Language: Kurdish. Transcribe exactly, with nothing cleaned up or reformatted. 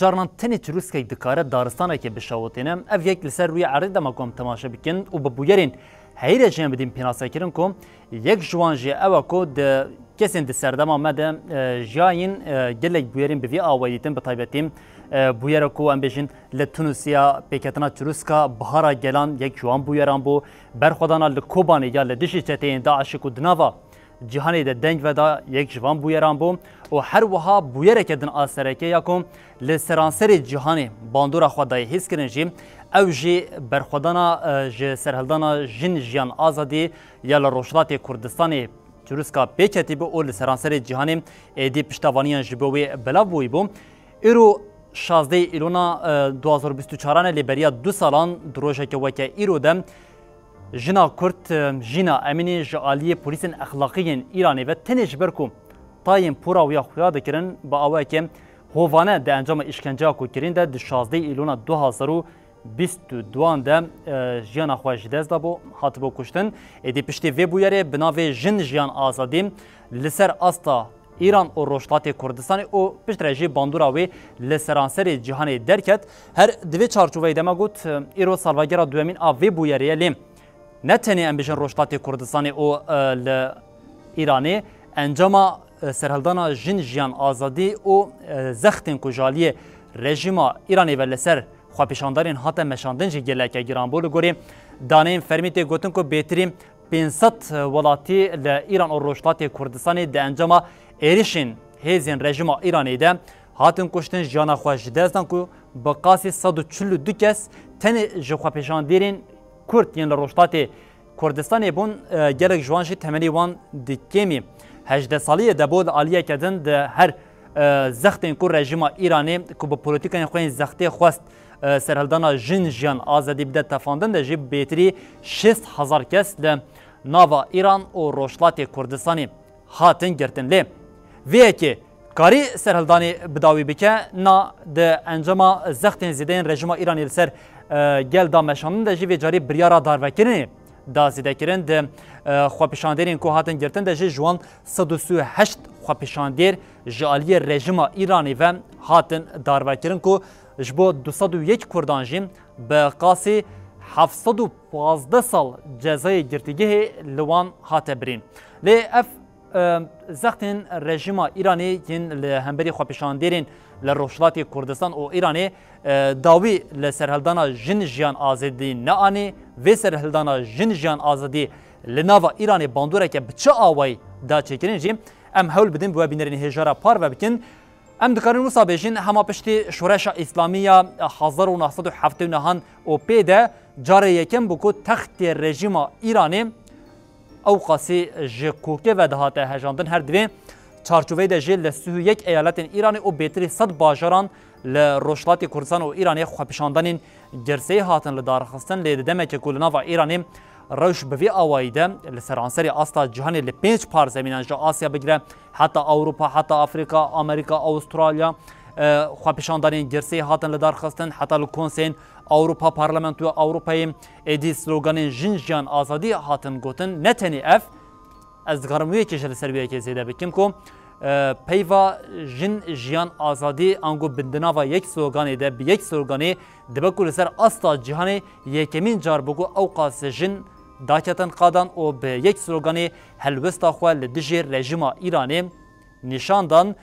Carnan tenê çirûskek dikare daristanekê bişewitîne. Ev yek li ser rûyê erdê dema ku em temaşe bikin û bi bûyerên heyî re jî em bidîn pênasekirin ku yek ji wan jî ew e ku di kesên di serdema me de, e, jiyayîn, e, gelek bûyerên bi vî awayî dîtin, bi taybetî, e, bûyere ku em bêjin li Tunisiya pêketina çirûska Bihara Gelan yek ji wan bûyeran bû. Berxwedana li Kobanê ya li dijî çeteyên DAIŞê ku di nava cîhanê de deng veda yek ji van bûyeran bû û her wiha bûyereke din a sereke ya ku li seranserê cîhanê bandora xwe daye hêzkirin jî, ew jî berxwedana, e, ji serhildana Jin Jiyan Azadî ya li Rojhilatê Kurdistanê çirûska pêketî bû û li seranserê cîhanê êdî piştevaniyan ji bo wê belav bûyî bû. Îro şazdeh Îlona, e, du hazar û bîst û çaran e, lê beriya du salan di rojeke weke îro de jina Kurd, e, Jîna Emînî ji aliyê polîsên exlaqî yên Îranê ve tenê ji ber ku tayên pora wî ya xuya dikirin, bi awayeke hovane di encama îşkenceya ku kirîn de di şazdeh Îlona du hazar û bîst û duan de, e, jiyana xwe ji dest dabû, hatibû kuştin. Êdî piştî vê bûyerê bi navê Jin Jiyan Azadî li ser asta Îran û Rojhilatê Kurdistanê û piştre jî bandora wê li seranserê cîhanê derket. Her di vê çarçoveyê de me got, îro salvegera duyemîn a vê bûyerê ye, lê ne tenê em bêjin Rojhilatê Kurdistanê û, e, li Îranê encama, e, serhildana Jin Jiyan Azadî û, e, zextên ku ji aliyê rejîma Îranê ve li ser xwepêşandarên hate meşandin jî geleke giran bû. Li gorî daneyên fermî tê gotin ku bêtirî pênc sed welatî li Îran û Rojhilatê Kurdistanê di encama êrişên hêzên rejîma Îranê de hatin kuştin, jiyana xwe ji dest dan ku bi qasî sed û çil û du kes tenê ji xwepêşandêrên Kurd yên li Rojhilatê Kurdistanê bûn, e, gelek ji wan jî temenê wan di kêmî hejdeh saliyê de bû. Li aliyeke din di her, e, zextên ku rejîma Îranê ku bi polîtîkayên xwe yên zextê xwest, e, serhildana Jin Jiyan Azadî bide tefandin de jî bêtirî şêst hezar kes li nava Îran û Rojhilatê Kurdistanê hatin girtin. Lê vê yekê karî serhildanê bi dawî bike, na di encama zextên zêdeyên rejîma Îranê li ser, e, gel da meşandin de jî vê carî biryara darvekirinê da zêdekirin. Di, e, xwepêşandêrên ku hatin girtin de jî ji wan sed û sî û heşt xwepêşandêr ji aliyê rejîma Îranê ve hatin darvekirin ku ji bo du sed û yek Kurdan jî bi qasî heft sed û pazdeh sal cezayê girtîgehê li wan hate birîn. Lê ev, e, zextên rejîma Îranê yên li hemberî xwepêşandêrên li Rojhilatê Kurdistan û Îranê, e, dawî li serhildana Jin Jiyan Azadî neanî, vê serhildana Jin Jiyan Azadî li nava Îranê bandoreke bi çi awayî da çêkirin jî em hewl bidin bi we bînerên hêja re parve bikin. Em dikarin wisa bêjin, hema piştî şoreşa Îslamî ya hezar û neh sed û heftê û nehan û pê de carê yekem bû ku textê rejîma Îranê ewqasî ji kokê ve dihate hejandin. Her di vê çarçoveyê de jî li sî û yek eyaletên Îranê û bêtirî sed bajaran li Rojhilatê Kurdistan û Îranê xwepêşandanên girseyî hatin lidarxistin. Lê di demeke ku li nava Îranê rewş bi vî awayî de li seranserê asta cîhanê li pênc parzemînan ji Asya bigire heta Ewropa, heta Afrîka, Amerîka, Awustralya, e, xwepêşandanên girseyî hatin lidarxistin, heta li konseyên Ewropa, Parlamentoya Ewropayê êdî sloganên Jin Jiyan Azadî hatin gotin. Ne tenê ev, ez dikarim wê yekê jî li ser wê yekê zêde bikim ku, e, peyva Jin Jiyan Azadî ango bi di nava yek sloganê de, bi yek sloganê dibe ku li ser asta cîhanê yekemîn car bû ku ewqas jin daketin qadan û bi yek sloganê helwesta xwe li dijî rejîma Îranê nîşan dan.